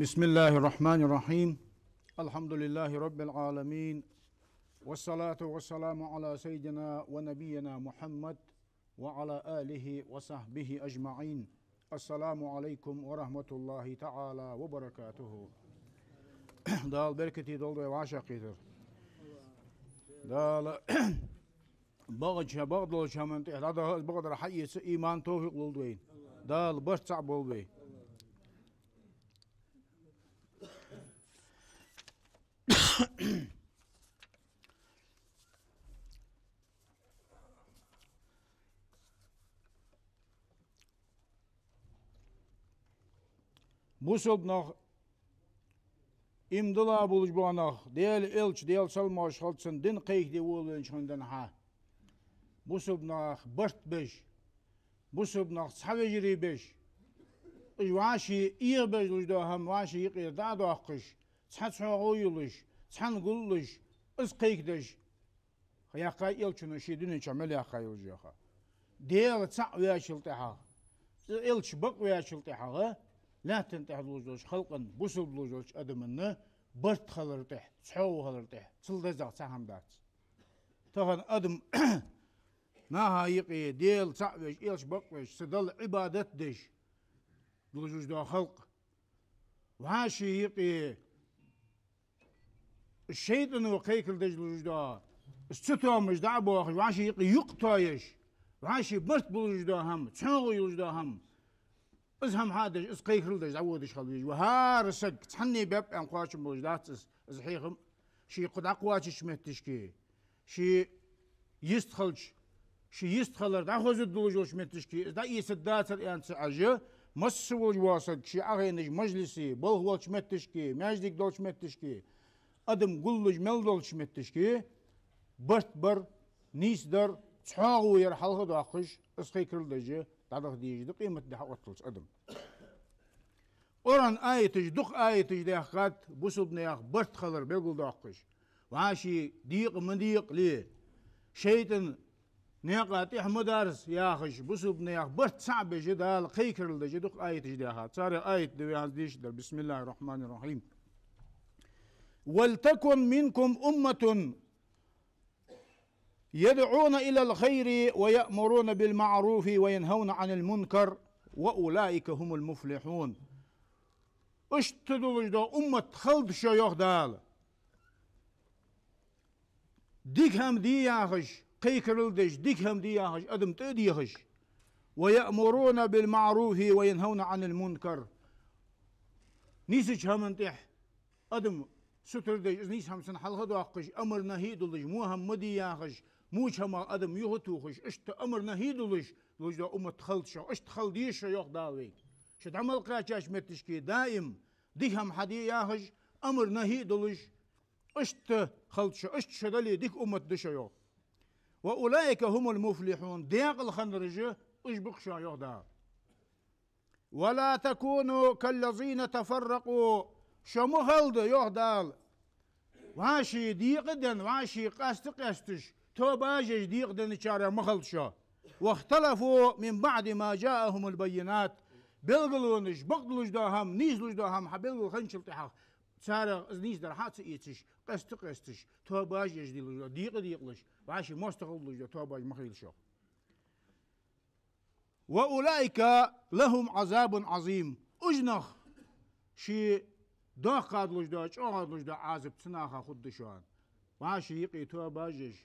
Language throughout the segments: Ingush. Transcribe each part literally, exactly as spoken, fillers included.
بسم الله الرحمن الرحيم. الحمد لله رب العالمين. والصلاة والسلام على سيدنا ونبينا محمد وعلى آله وصحبه أجمعين. السلام عليكم ورحمة الله تعالى وبركاته. Дала беркате долда вай вӀашагӀкхетар. Дала бакъача, бакъдолча хӀаман тӀа дӀадаха, из бакъдар хьаэца иман, товфикъ лулда вайна. Дала барт цхьа болба вай. Бусалба нах, иман дилла болаш бола нах, Даьла элча, Даьла салам-моаршал хилда цунна, дин кхайкаде волавеннача хана денз хьа. Бусалба нах барт беш, бусалба нах цхьа вежарий беш, уж вӀаший эгӀабеш луш дола хӀама вӀаший юкъера дӀа а доаккхаш, цхьа чӀоагӀо йолаш, цхьана гуллуш, из кхайкадеш яьккхай элчано ший дунен чу мел яьккхай йолаш йола ха. Даьла цхьаь ваьчул тӀехьагӀа, элча бакъ ваьчул тӀехьагӀа, лаьттан тӀа долаш долча халкъа, бусалба долаш долча адамашта барт хилар тӀехьа, чӀоагӀо хилар тӀехьа цул дезагӀа цхьа хӀама дац. Тахан адам наха юкъе Даьла цхьаь веш, элча бакъ веш, цу Далла Ӏибадат деш долаш дола халкъ, вӀаший юкъе шайтӀано кхайкадеш долаш дола, из цу тоамаш дӀа а боахаш, вӀаший юкъе юкъ тоаеш, вӀаший барт болаш дола хӀама, чӀоагӀо йолаш дола хӀама, из хӀама хьадеш, из кхайкадеш дӀаводаш хила веза. Ва хӀара саг цхьанне беппан кхоачам болаш дац из, из хьехам, ший кхы дӀакхоачача метташка, ший йистхилча, ший йистхилар дӀахозаргдолаш йолча метташка из дӀаэцаргдацар аьнна ца Ӏеш, масса волаш вола саг ший Ӏохайнача мажлисе, болх болча метташка, маьждиг долча метташка, адам гуллуш мел долча метташка барт бар, нийсдар, чӀоагӀо яр хьалха доаккхаш, из кхайкадеш дӀадаха дезаш да къематди хьаотталца адам. Къуръан аяташ, дукха аяташ даьхкад бусалба наьха барт хилар белгалдоаккхаш. ВӀаший декъа ма декъале, шайтӀан наькъа тӀехьа ма дарза яхаш, бусалба наьха барт цхьаь беш Дала кхайкадеш дукха аяташ даьхад. Царех аят да вай хӀанз дешаш дар. بسم الله الرحمن الرحيم. ولتكن منكم أمة يدعون إلى الخير ويأمرون بالمعروف وينهون عن المنكر وأولئك هم المفلحون. Иштта долаш дола уммат хилда шо, йоах Дала. Дика хӀама де яхаш, кхайкадеш, дика хӀама де яхаш, адам тӀа а дехаш. ويأمرون بالمعروف وينهون عن المنكر. Нийсача хӀаман тӀехьа адам сутара деш, из нийса хӀама цунна хьалха доаккхаш, амар-нахьи долаш, во хӀама ма де яхаш, воча хӀамах адам юхатохаш, иштта амар-нахьи долаш, долаш дола уммат хилда шо, иштта хила деза шо, йоах Дала вайга. Шо дӀа мел кхаьчача метташка даим дика хӀама хьаде яхаш, амар-нахьи долаш, иштта хилда шо, иштта шо дале, дика уммат да шо, йоах. وأولئك هم المفلحون. Декъала хиннараш уж ба-кх шоана, йоах Дала. ولا تكونوا كالذين تفرقوا. Шо ма хилда, йоах Дала, вӀаший декъа а денна, вӀаший къаста а къаьсташ, тоабаш еш декъа денначарех ма хилда шо. واختلفوا من بعد ما جاءهم البينات. Белгалонаш, бакъдолаш дола хӀама, нийсдолаш дола хӀама хьабелгалхинначул тӀехьагӀа, царех из нийсдар хьа а ца эцаш, къаста а къаьсташ, тоабаш еш долаш дола, декъа а декъалаш, вӀаший моастагӀал долаш дола тоабаш ма хила шо. وأولئك لهم عذاب عظيم. Уж нах ший доккха долаш дола, чӀоагӀа долаш дола Ӏазап цу наха хургда шоана. ВӀаший юкъе тоабаш еш,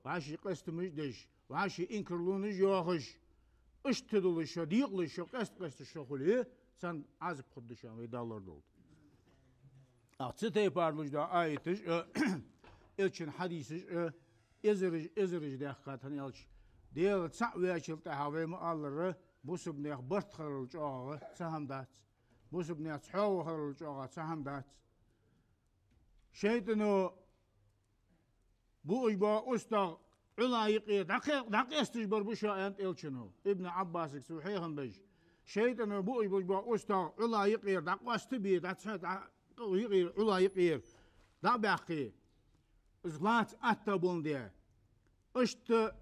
вӀаший къастамаш деш, вӀаший инкарлонаш йоахаш, иштта долаш шо, декъалаш шо, къаста-къаьсташ шо хуле, царна Ӏазап хургда шоана, вай Дала лорадолда. Ах, цу тайпара долаш дола аяташ а, элчан хьадисаш а, эзараш, эзараш даьхкад, хӀана аьлча, Даьла цаӀ ваьчул тӀехьагӀа вай ма аллара, бусалба наьха барт хиларал чӀоагӀагӀа цхьа хӀама дац. Бусалба наьха чӀоагӀо хиларал чӀоагӀагӀа цхьа хӀама дац. ШайтӀано буаш бола устагӀа Ӏулла юкъера дӀакхе-, дӀакъаьсташ бар ба шо, аьннад элчано. Ибн Ӏаббасага цо хьехам беш. ШайтӀано буаш, буаш бола устагӀа Ӏулла юкъера дӀакъоастабе, дӀа цхьа, дӀа юкъера, Ӏулла юкъера дӀа а баьккхе, из лаца атта боландаь. Иштта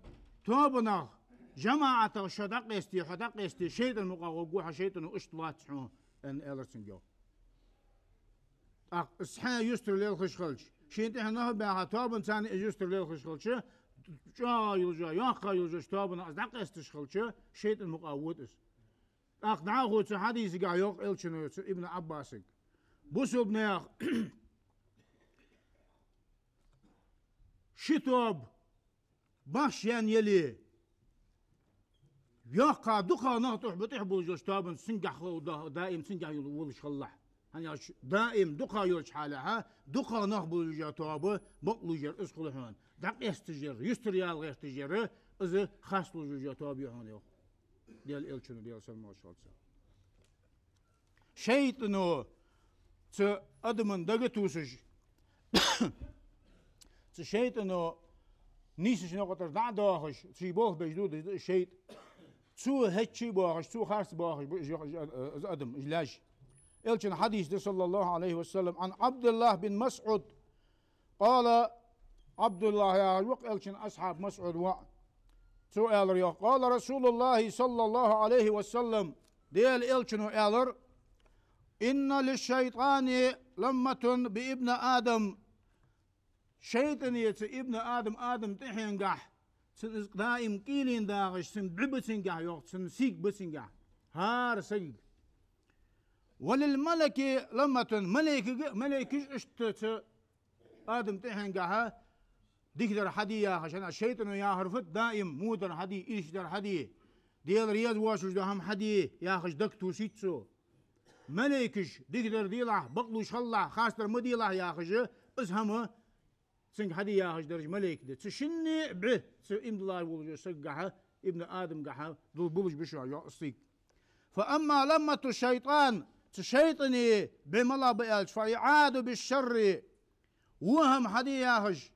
тоабанах, жамаӀатах шо дӀакъасте, хьо дӀакъасте, шайтӀан мукъагӀа гӀоргва хьо, шайтӀано иштта лоац хьона, аьнна, аьлар цунга, йоах. ТӀаккха из хьа юстара лелхаш хилча, шийна тӀехьа нах баьха тоабанца из юстара лелхаш хилча, чӀоагӀа йолча, йоккха йолча тоабанах из дӀакъасташ хилча, шайтӀан мукъагӀа вода из. ТӀаккха дӀахо цу хьадисагахь йоах Элчано цу Ибн Ӏаббасага: бусалба наьха ши тоаба бахьаш яьнна яле, йоккха дукха нах тӀехьа ба, тӀехьа болаш йолча тоабанца цунгахь хо-, да-, даим цунгахь йола волаш хилалахь. ХӀана аьлча даим дукха йолча хьалехьа, дукха нах болаш йола тоаба бакълуш яр из хул хьона. ДӀакъасташ яр, юстара яла гӀерташ яр, из харцлуш йола тоаба я хьона, йоах Даьла Элчано, Даьла салам-моаршал хилда цунна. ШайтӀано цу адаман дага тувсаш, цу шайтӀано нийсача наькъа тӀара дӀа а доахаш, ший болх беш да из шайтӀа. Цо хӀаьта а боахаш, цо харц боахаш ба из, из, из адам, из лаьш. Элчан хьадис да, صلى الله عليه وسلم, عن عبد الله بن مسعود قال, Ӏабдуллахь яхаш ва-кх Элчан асхьаб, МасӀуд воӀ. Цо аьлар, йоах: قال رسول الله صلى الله عليه وسلم, Даьла Элчано аьлар: إن للشيطان لمة بابن آدم. ШайтӀана цу ибн Адам, Адам тӀехьенгахь, цун из даим кӀийлен дагӀаш, цун бӀи ба цунгахь, йоах, цун сиг ба цунгахь. ХӀара сагага. وللملك لمة, малайкага, малайкаш иштта цу Адам тӀехьенгахьа дикадар хьаде яхаш, хӀана шайтӀано яхар фуд даим: во дар хьаде, ирча дар хьаде, Даьла реза воацаш дола хӀама хьаде яхаш дага тувсийт цо. Малайкаш дикадар делахь, бакълуш хилалахь, харцдар ма делахь яхаш, из хӀама цунга хьаде яхаш дараш малайк да. Цу шинне бӀи, цу имдалар волча сагагахьа, ибн Адамгахьа дул булаш ба шоана, йоах, из сиг. فأما لمة الشيطان, цу шайтӀана бӀи малагӀа ба аьлча, فالإعادة بالشر, во хӀама хьаде яхаш,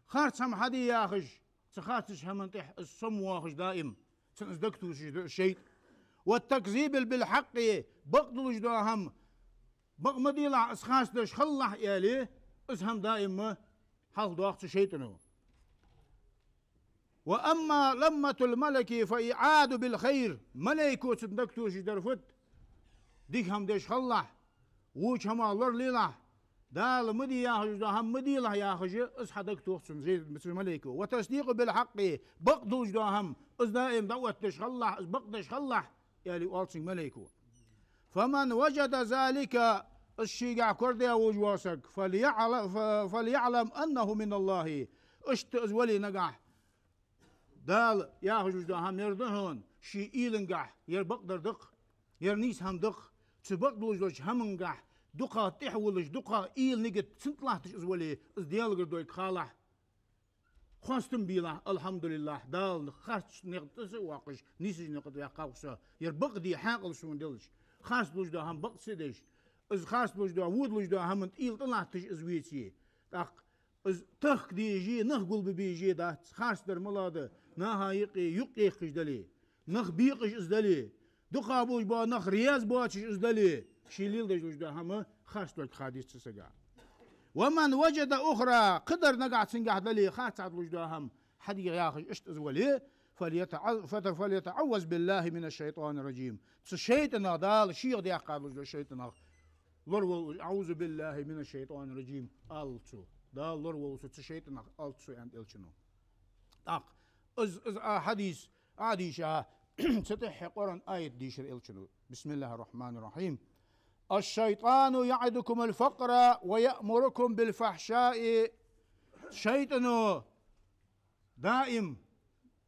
харц хӀама хьаде яхаш, цу харцача хӀаман тӀехьа из сомавоахаш даим, цунна из дага тувсаш да шайтӀа. والتكذيب بالحق, бакъ долаш дола хӀама бакъ ма делахь, из харц деш хилалахь, аьле, из хӀама даим хьалхадоах цу шайтӀано. وأما لمة الملك فالإعادة بالخير, малайко цунна дага тувсаш дар фуд, дика хӀама деш хилалахь, воча хӀамах лоралелахь, Дала ма де яхаш дола хӀама ма делахь яхаш, из хьадага тох цунна, шайтӀа, цу малайко. والتصديق بالحق, бакъ долаш дола хӀама, из даим дӀаоттадеш хилалахь, из бакъ деш хилалахь, аьле, оал цунга малайко. فمن وجد ذلك, из шийгахь корадеш вола саг, فليعل-, ف-, فليعلم أنه من الله, иштта из вале нагахь, Дала яхаш долаш дола хӀама ер да хьона, ший уйлангахь ер бакъдар да-кх, ер нийса хӀама да-кх, цу бакъ долаш долча хӀамангахь дукха тӀехьа волаш, дукха уйла, нигат цунна тӀа латташ из вале, из Даьлагара дойга халахь, хоастам белахь, алхьамдулиллахь, Дала харцача наькъа тӀа са а воаккхаш, нийсача наькъа тӀа ваьккхав-кх со, ер бакъ де хьаькъал сона делча, харц долаш дола хӀама бакъ ца деш, из харц долаш дола, во долаш дола хӀаман тӀа уйла тӀа латташ из веце, тӀаккха из тахка дезаш, нах гулбе безаш дац, харцдар малагӀа да, наха юкъе юкъ ехкаш дале, нах бекъаш из дале, дукха болаш бола нах раьза боацаш из дале, ше леладеш долаш дола хӀама харц долга ха деза цу сага. ومن وجد أخرى, кхыдар нагахь цунгахь дале, харцахьа долаш дола хӀама хьаде яхаш иштта из вале, فليتع-, فت-, فليتعوذ بالله من الشيطان الرجيم. Цу шайтӀанах, Дала шийх даьккха долаш долча шайтӀанах лораволва, أعوذ بالله من الشيطان الرجيم, алалца. Дала лораволва со цу шайтӀанах, алалца, аьннад Элчано. ТӀаккха из, из а хьадис а дийша, цу тӀехьа Къуръан аят дийшар Элчано. بسم الله الرحمن الرحيم. الشيطان يعدكم الفقر ويأمركم بالفحشاء. ШайтӀано даим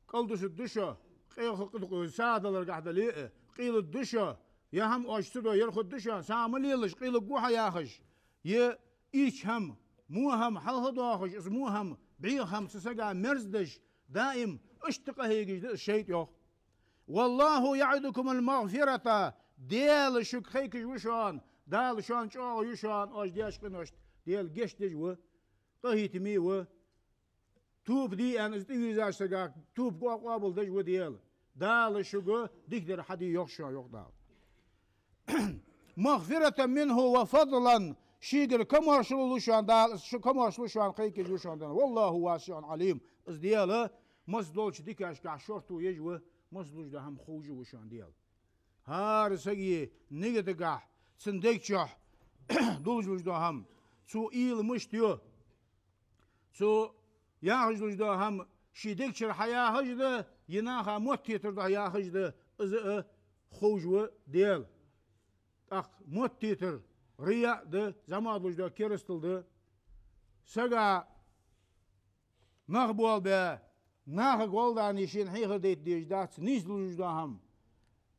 кӀалдусаргда шо, къе-, къе-, къе-, сагӀа даларгахь дале а, къийлургда шо, ер хӀама оаш ца до, ер хургда шоана, сагӀа ма лелаш, къийлургва хьо яхаш, е ирча хӀама, во хӀама хьалхадоахаш, из во хӀама, бӀеха хӀама цу сага мерза деш, даим иштта къахьегаш да из шайтӀа, йоах. والله يعدكم المغفرة, Даьла шуга кхайкаш ва шоана, Дала шоана чӀоагӀо ю шоана, оаш деш къиношта Даьла гешт деш ва, къахетаме ва. Тоба де аьнна из тӀавийрзача сага тоба къо-, къоабалдеш ва Даьла. Дала шуга дикадар хьаде йоах шоана, йоах Дала. مغفرة منه وفضلا, шийгара камаьршал лу шоана Дала, шу камаьршал лу шоана, кхайкаш ва шоана Дала. والله واسع عليم. Из Даьла масса долча дикашкахь шортта еш ва, масса долаш дола хӀама ховш ва шоана Даьла. ХӀара сага нигатагахь, цун дег чухь долаш долаш дола хӀама, цо уйла мишта ю, цо яхаш долаш дола хӀама ший дегчура хьаяхаш да, е наха моттийтар духьа яхаш да, из а ховш ва Даьла. ТӀаккха моттийтар рияъ да, зӀамига долаш дола керастал да. Сага нах болабе, нахага гӀолла дани шийна хьехар дайта дезаш дац, нийса долаш дола хӀама,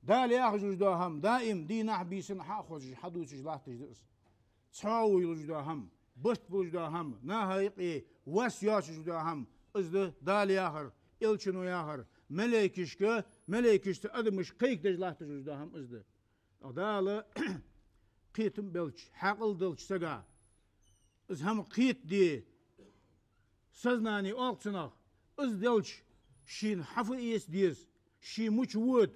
Дала яхаш долаш дола хӀама, даим дийнахьа-бийсанна хьа а хозаш, хьадувцаш латташ да из. ЦхьоагӀо йолаш дола хӀама, барт болаш дола хӀама, наха юкъе вас йоацаш дола хӀама, из да Дала яхар, Элчано яхар, малейкашка, малейкашца адамашка кхайкадеш латташ долаш дола хӀама из да. Дала кхетам белча, хьаькъал делча сага, из хӀама кхетаде, сознани оал цунах, из делча, шийна хьафу эца деза, ше мича вода,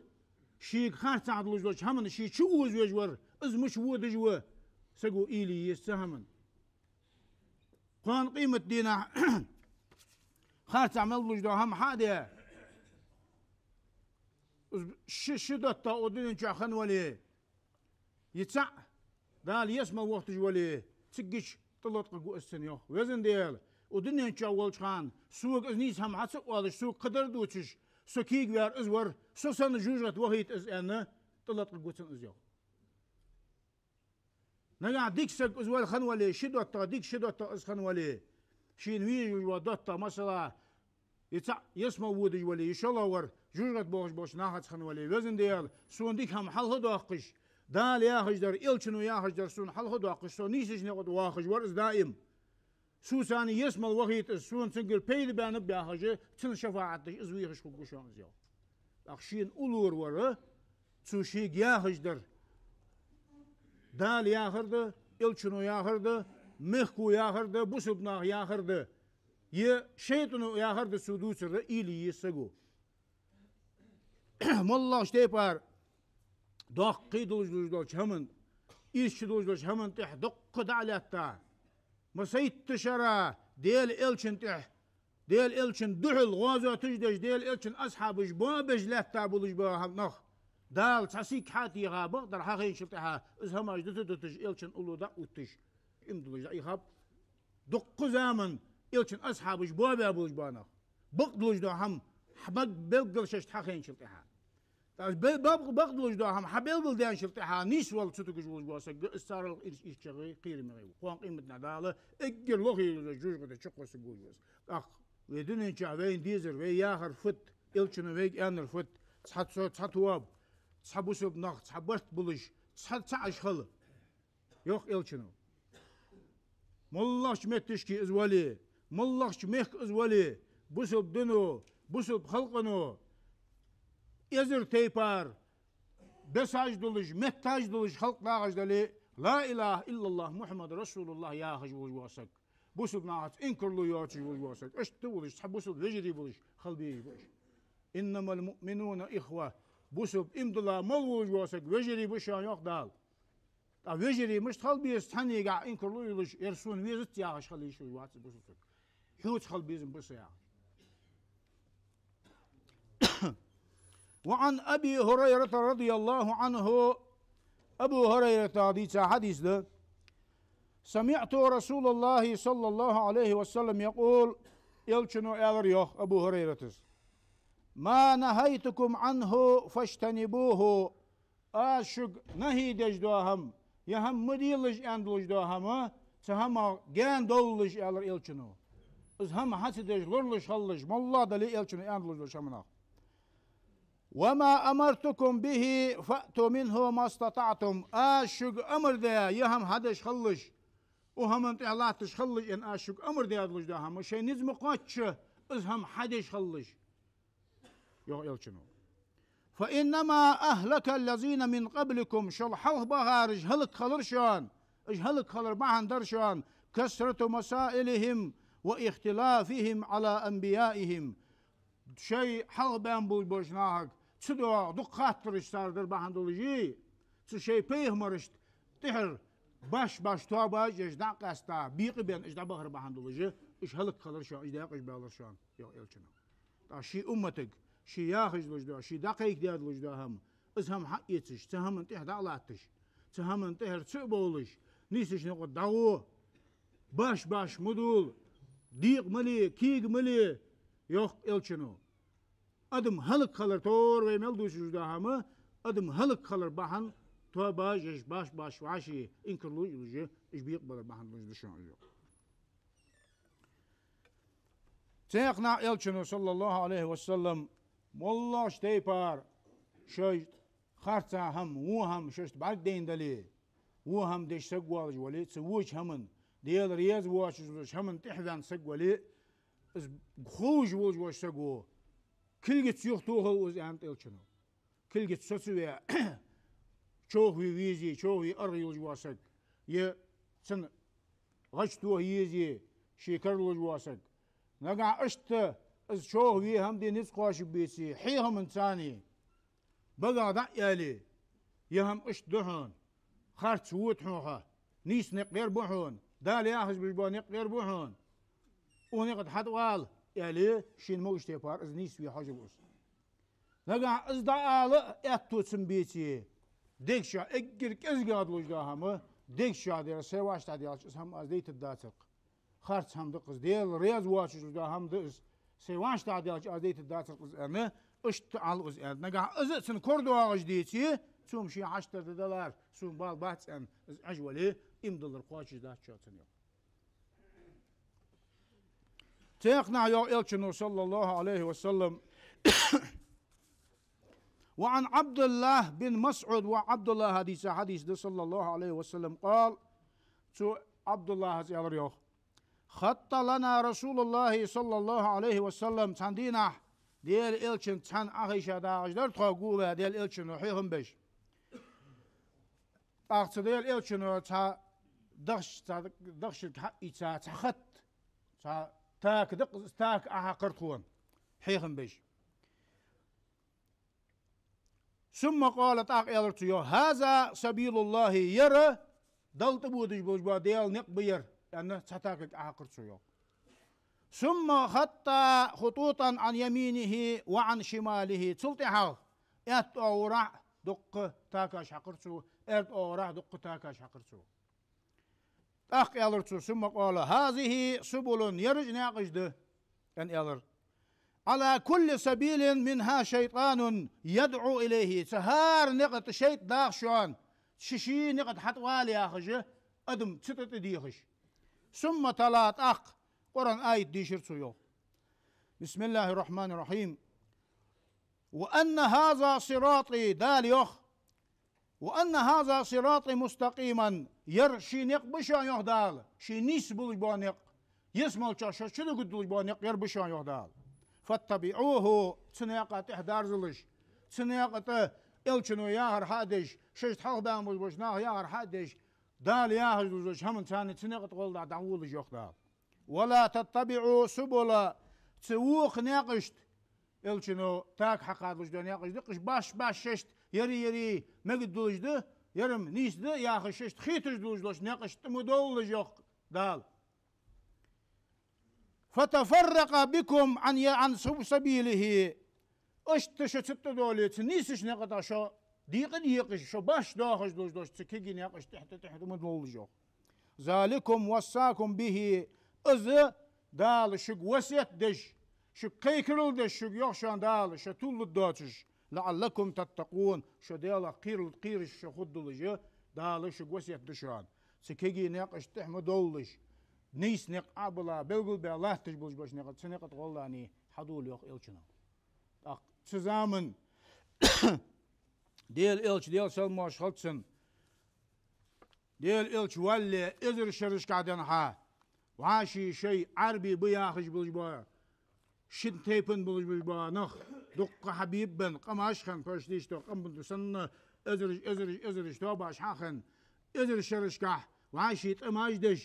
шийга харцахьа долаш долча хӀаман ше чу озавеш вар, из мича водаш ва, саго уйла е еза цу хӀаман. Кхоана къематдийнахьа харцахьа мел долаш дола хӀама хьа а де, из ши, ши доттагӀа укх дунен чу хинна вале, е цаӀ Дала ялсмала вохийташ вале, цигга тӀалаткъаргва из цунна, йоах. Везан Даьла, укх дунен чу волча хана сога из нийса хӀама хьа ца оалаш, сога кхыдар дувцаш, со кегаваьр из вар, со санна жожагӀате вахийта из аьнна, тӀалаткъаргва цунна из, йоах. Нагахьа дика саг из вар хинна вале, ши доттагӀа, дика ши доттагӀа из хинна вале, шийна везаш вола доттагӀа, масала, е цаӀ ялсмала водаш вале, е шоллагӀвар жожагӀате болхаш болча нахаца хинна вале, Везан Даьла, сона дика хӀама хьалхадоаккхаш, Дала яхаш дар, Элчано яхаш дар сона хьалхадоаккхаш, со нийсача наькъа тӀа вахаш вар из даим. Сона цунна ялсмала вахийта из, сона цунгара пайда баьннаб яхаш, цунна шафаӀат деш из вехаш хургва шоана из, йоах. ТӀаккха шийна уллув вар, цо шийга яхаш дар Дала яхар да, Элчано яхар да, мехко яхар да, бусалба наха яхар да, е шайтӀано яхар да цо дувцар да, уйла е еза саго. МоллагӀча тайпара доккхий долаш долаш долча хӀаман, ийрча долаш долча хӀаман тӀехьа дукха дӀа а лаьтта, массайтта шера Даьла Элчана тӀехьа, Даьла Элчана духьал гӀазоташ деш, Даьла Элчан асхьабаш боабеш лаьтта болаш бола хӀама нах, Дала цхьа сиг хьа а теха, бакъдар хьахайначул тӀехьа из хӀамаш дита-диташ, Элчан уллув дӀа а отташ, иман долаш дӀаихаб. Дукха заман Элчан асхьабаш боабаь болаш бола нах, бакъ долаш дола хӀама хьабелг-, белггала шоашта хьахайначул тӀехьа. ТӀаккха бе-, бакъ-, бакъ долаш дола хӀама хьабелгалдаьнначул тӀехьа нийсвала ца тугаш волаш вола саг, из царел ийрчагӀа, кхераме ва. Кхоана къематдийнахьа Дала эггара лохе йолча жожагӀате чукхоссаргва из. ТӀаккха вай дунен чу вайна дезар, вай яхар фуд, Элчано вайга аьннар фуд, цхьа цо-, цхьа тоба, цхьа бусалба нах, цхьа барт болаш, цхьа цаӀ уж хила, йоах Элчано. МоллагӀча метташка из вале, моллагӀча мехка из вале, бусалба дино, бусалба халкъано эзар тайпара бесаш долаш, метташ долаш халкъ дагӀаш дале, لا إله إلا الله محمد رسول الله яхаш волаш вола саг, бусалба нахаца инкарло йоацаш волаш вола саг, иштта волаш, цхьа бусалба вежарий болаш хила безаш ба уж. إنما المؤمنون إخوة. Бусалба иман дилла мел волаш вола саг вежарий ба шоана, йоах Дала. ТӀаккха вежарий мишта хила беза, цхьаннегахьа инкарло йолаш, ер сона везац яхаш хила йиш йолаш вац бусалба саг. Хьоца хила безам ба са яхаш. وعن أبي هريرة رضي الله عنه, Абу ХӀурайрата дийца хьадис да: سمعت رسول الله صلى الله عليه وسلم يقول, Элчано аьлар, йоах Абу ХӀурайрата: ما نهيتكم عنه فاجتنبوه. Аз шуга нахьи деш дола хӀама, е хӀама ма делаш аьнна долаш дола хӀама, цу хӀамах гаьна довлалаш, аьлар Элчано. Из хӀама хьа ца деш лоралуш хилалаш, моллагӀа дале а Элчано аьнна долаш долча хӀаманах. وما أمرتكم به فأتوا منه ما استطعتم. Аз шуга амар даь, е хӀама хьадеш хилалаш, укх хӀаман тӀехьа латташ хилалаш, аьнна, аз шуга амар даь долаш дола хӀама, шоай низ ма кхоачча, из хӀама хьадеш хилалаш, йоах Элчано. فإنما أهلك الذين من قبلكم, шул хьалха бахараш хӀалакхилар шоана, уж хӀалакхилар бахьан дар шоана كثرة مسائلهم واختلافهم على أنبيائهم. Шоай хьалха баьнна болаш болча нахага цудухьа дукха хаттараш цар дар бахьан долаш, цу шоай пайхамарашта тӀехьара баш-баш тоабаш еш дӀа а къаьста, бекъа бенна уж дӀабахар бахьан долаш, уж хӀалакхилар шоана, уж даькъаш баьлар шоана, йоах Элчано. ТӀаккха ший умматага, ше яхаш долаш дола, ше дӀакхайкадаь долаш дола хӀама, из хӀама хьаэцаш, цу хӀаман тӀехьа дӀа а латташ, цу хӀаман тӀехьара ца а бовлаш, нийсача наькъа тӀа дӀагӀо, баш-баш ма дола, декъа ма ле, кега ма ле, йоах Элчано. Адам хӀалакхилар товр вай мел дувцаш да хӀама, адам хӀалакхилар бахьан тоабаш еш, баш-баш вӀаший инкарло а йолаш, уж бекъабалар бахьан долаш да шоана из. Цхьаннахьа Элчано, саллаллахӀу Ӏалайхи ва саллам, моллагӀча тайпара шоашта харца хӀама, во хӀама шоашта бӀаргадайна дале, во хӀама деш саг воалаш вале, цу воча хӀаман, Даьла реза воацаш волча хӀаман тӀехьа ваьнна саг вале, из ховш волаш вола саг ва, кулгаца юхатохалва из, аьннад Элчано. Кулгаца со ца ве, човхаве везий, човхаве аргӀа йолаш вола саг, е цун гӀаж тоха езий, ший кара луш вола саг. Нагахь иштта из човхаве, хӀама де низ кхоачаш беце, хьехамца царна багах дӀа а аьле, ер хӀама иштта да хьона, харц вода хьона хьо, нийса никъ ер ба хьона, Дала яхаш болаш бола никъ ер ба хьона, укх наькъа тӀа хьатӀавала, аьле, шийна могаш тайпара из нийсве хьожаргва из. Нагахь из дӀаала а аьттув цун беце, дег чу эггара кӀезигагӀа долаш дола хӀама, дег чу дера, сай вӀаштӀехьа даьлча из хӀама аз дайтаргдацар-кх. Харц хӀама да-кх из, Даьла реза воацаш дола хӀама да из, сай вӀаштӀехьа даьлча аз дайтаргдацар-кх из, аьнна, иштта ала из, аьннад. Нагахь из а цун корадоагӀаш деце, цо-м ший хьаштар да далар, сона бала бац аьнна, из Ӏеш вале, иман диллар кхоачашдац шоана цунна, йоах. Цхьаннахьа йоах Элчано, саллаллахӀу Ӏалайхи ва саллам, وعن عبد الله بن مسعود, ва ӀабдуллахӀа дийца хьадис да, саллаллахӀу Ӏалайхи ва саллам, قال, цу ӀабдуллахӀас аьлар, йоах: خط لنا رسول الله صلى الله عليه وسلم, цхьан дийнахьа Даьла Элчанца цхьана Ӏохайша дагӀаш дар тхо, гу а ваь, Даьла Элчано хьехам беш. ТӀаккха цу Даьла Элчано цхьа дахча, цхьа дахчалга хьаийца цхьа хатт, цхьа така да-кх из, така Ӏохьаькхар тхона, хьехам беш. ثم قال, тӀаккха аьлар цо, йоах: هذا سبيل الله, ер Далла тӀабодаш болаш бола Даьла никъ ба ер, аьнна, цхьа такалга Ӏохьаькхар цо, йоах. ثم خط خطوطا عن يمينه وعن شماله. Цул тӀехьагӀа аьтта оагӀорахьа дуккха такаш хьаькхар цо, аьрда оагӀорахьа дуккха такаш хьаькхар цо. ТӀаккха аьлар цо, ثم قال: هذه سبل, ераш наькъаш да, аьнна аьлар. على كل سبيل منها شيطان يدعو إليه. Цу хӀара наькъа тӀа шайтӀа дагӀа шоана, ший-ший наькъа тӀа хьатӀавала яхаш, адам цу тӀа тӀадехаш. ثم تلا, тӀаккха Къуръан аят дийшар цо, йоах. بسم الله الرحمن الرحيم. وأن هذا صراطي, Дала йоах: وأن هذا صراطي مستقيما, ер ший никъ ба шоана, йоах Дала, ший нийса болаш бола никъ, ялсмалчох шо чудугаргдолаш бола никъ ер ба шоана, йоах Дала. فاتبعوه, цу наькъа тӀехьа дарзалаш, цу наькъа тӀа Элчано яхар хьа а деш, шоашта хьалха баьнна болаш болча наха яхар хьа а деш, Дала яхаш долаш долча хӀаман царна цу наькъа тӀа гӀолла дӀа дӀаволалаш, йоах Дала. ولا تتبعوا السبل, цу вокха наькъашта, Элчано така хьакхадалуш дола наькъаш да-кх уж, баш-баш шоашта, ер-ер мегаргдолаш да, ер-м нийса да яхаш, шоашта хеташ долаш долча наькъашта тӀа ма довлалаш, йоах Дала. فتفرق بكم عن، عن سبيله. Иштта шо цу тӀа доале, цу нийсача наькъа тӀа шо декъа а декъаш, шо баш доахаш долаш долча цу кегий наькъашта тӀехьа-тӀехьа ма довлалаш, йоах. ذلكم وصاكم به. Из Дала шуга васкет деш, шуга кхайкарал деш, шуга йоах шоана Дала, шо тувларгдоацаш, لعلكم تتقون, шо Даьлах кхерал-, кхераш шо хургдолаш, Дала шуга васкет ду шоана. Цу кегий наькъашта тӀехьа ма довлалаш, нийса никъ Ӏобилла, белгалбаь латташ болаш болча наькъа, цу наькъа тӀа гӀолла хьадувла, йоах Элчано. ТӀаккха цу заман Даьла Элча, Даьла салам-моаршал хилда цунна, Даьла Элча валале эзар шерашкахьа денз хьа, вӀаший шоай Ӏарбий ба яхаш болаш бола, шин тайпан болаш болаш бола нах дуккха хьабийбенна, къамаш хинна, почти что къам санна, эзараш, эзараш, эзараш тоабаш хьахинна, эзар шерашкахьа вӀаший тӀемаш деш,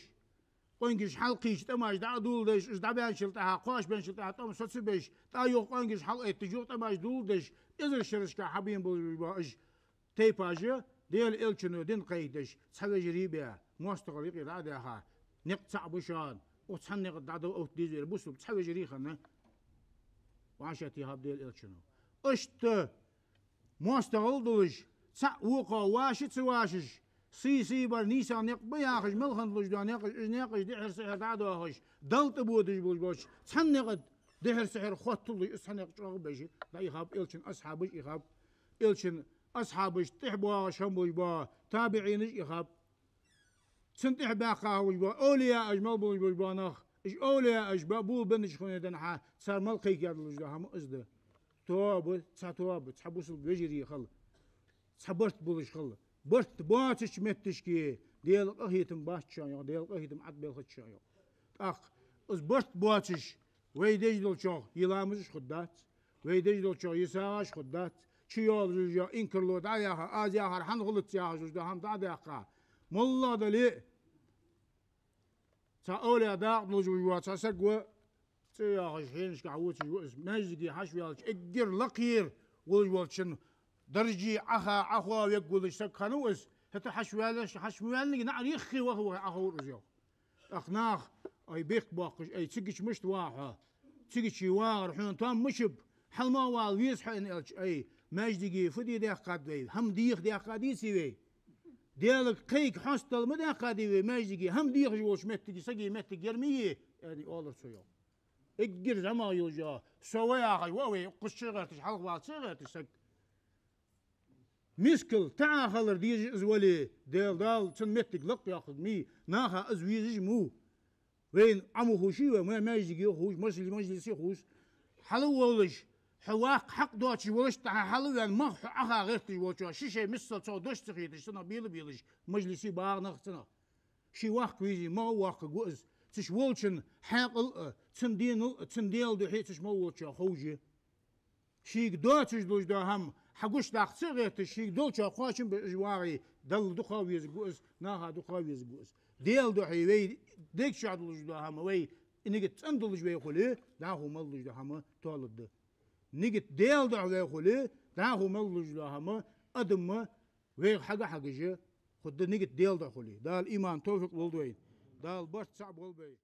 къонгаш хьалкхийча тӀемаш дӀа а дулдеш, уж дӀабаьнначул тӀехьагӀа, кхоачашбаьнначул тӀехьагӀа тӀом соцабеш, тӀаккха юха къонгаш хьалъайтташ, юха тӀемаш дулдеш, эзар шерашкахьа хьабийна болаш бола уж тайпаш, Даьла Элчано дин кхайкадеш, цхьа вежарий баь, моастагӀал юкъера дӀа а даьха, никъ цаӀ ба шоана, укх цхьан наькъа тӀа дӀадовла оттадеза вай, бусалба цхьа вежарий хинна, вӀашагӀтехаб Даьла Элчано. Иштта моастагӀал а долаш, цаӀ вокхо ваша а ца вашаш, Сий-сий бар нийсагӀа никъ ба яхаш, мел хинна долаш да никъаш, уж никъаш дехьара-сехьара дӀадоахаш, Далла тӀабодаш болаш боацаш, цхьан никъа дехьара-сехьара хотталуш, из цхьа никъ чӀоагӀа беш, дӀаихаб Элчан асхьабаш, ихаб Элчан асхьабашта тӀехьа боагӀаш хинна болаш бола табиӀинаш, ихаб цунна тӀехьа баьккха болаш бола овлияаш, мел болаш бола нах, уж овлияаш ба, бу беннаш хинна денз, цар мел кхайкадаь долаш да хӀама из да. Тоба, цхьа тоба, цхьа бусалба вежарий хила, цхьа барт болаш хила. Барт боацача метташка Даьла къахетам бац шоана, йоах, Даьла къахетам Ӏобелхац шоана, йоах. ТӀаккха из барт боацаш вай деш долчох е ламазаш хургдац, вай деш долчох е сагӀаш хургдац, чу йолаш йола инкарло дӀаяха, аз яхар хӀана хулац яхаш долаш да хӀама дӀадаьккха, моллагӀа дале а, цхьа овлия дакъа долаш ва, цхьа саг ва, цӀи йоахаш, хьенашка вувцаш ва из. Маьждиге хьачуваьлча, эггара лакхера волаш волчун даржий Ӏоха, Ӏохоавергволаш саг хиннав из. ХӀаьта хьачуваьлча, хьачу ма ваьллинге, наӀара юххе ваха-ваха Ӏоховр из, йоах. ТӀаккха наха, ай, бехк боаккхаш: «Ай, цигача мишта вагӀа хьо? Цигача вагӀар хьона тоам мичаб? Хьалма вала веза хьо», — аьнна аьлча: «Ай, маьждиге фу де даьккхад вай? ХӀама деха даьккхадеций вай? Даьлага кхайка хьоастадала ма даьккхадий вай маьждиге? ХӀама дехаш волча меттиге, сага меттиг ер ма йий», — аьнна оалар цо, йоах. Эггара зӀамагӀа йолаш йола, со ва яхаш ва вай, укхаза чу гӀерташ, хьалха вала ца гӀерташ саг. Мискал таӀа хилар дезаш из вале, Даьла, Дала цун меттиг лакхйоаккхарг ма йий, наха из везаш ма ва. Вайна Ӏо ма ховший вай, ма-, маьждиге ховш, мажли-, мажлисе ховш. Хьалволаш, хьо ваккха хьакъ доацаш волаш тӀехьа хьалваьнна, мах хьо Ӏоха гӀерташ волчоа, ши-шоай миссел цох дош ца хеташ, цунах бела-белаш, мажлисе багӀа нах цунах. Ше ваккха везий, магӀа воаккхаргва из. Цу волчун хьаькъал а, цун денал а, цун Даьла духьа а цу мел волчоа ховш я. Шийга доацаш долаш дола хӀама хьагучадаккха ца гӀерташ, шийга долчох кхоачам беш вагӀе, Далла дукха везаргва из, наха дукха везаргва из. Даьла духьа вай дег чу долаш дола хӀама, вай нигат цӀена долаш вай хуле, дӀахо мел долаш дола хӀама тоалургда. Нигат Даьла духьа вай хуле, дӀахо мел долаш дола хӀама, адам ма вайга хьага-хьагаш хургда, нигат Даьла духьа хуле. Дала иман, товфикъ лолда вайна. Дала барт цхьа болба вай.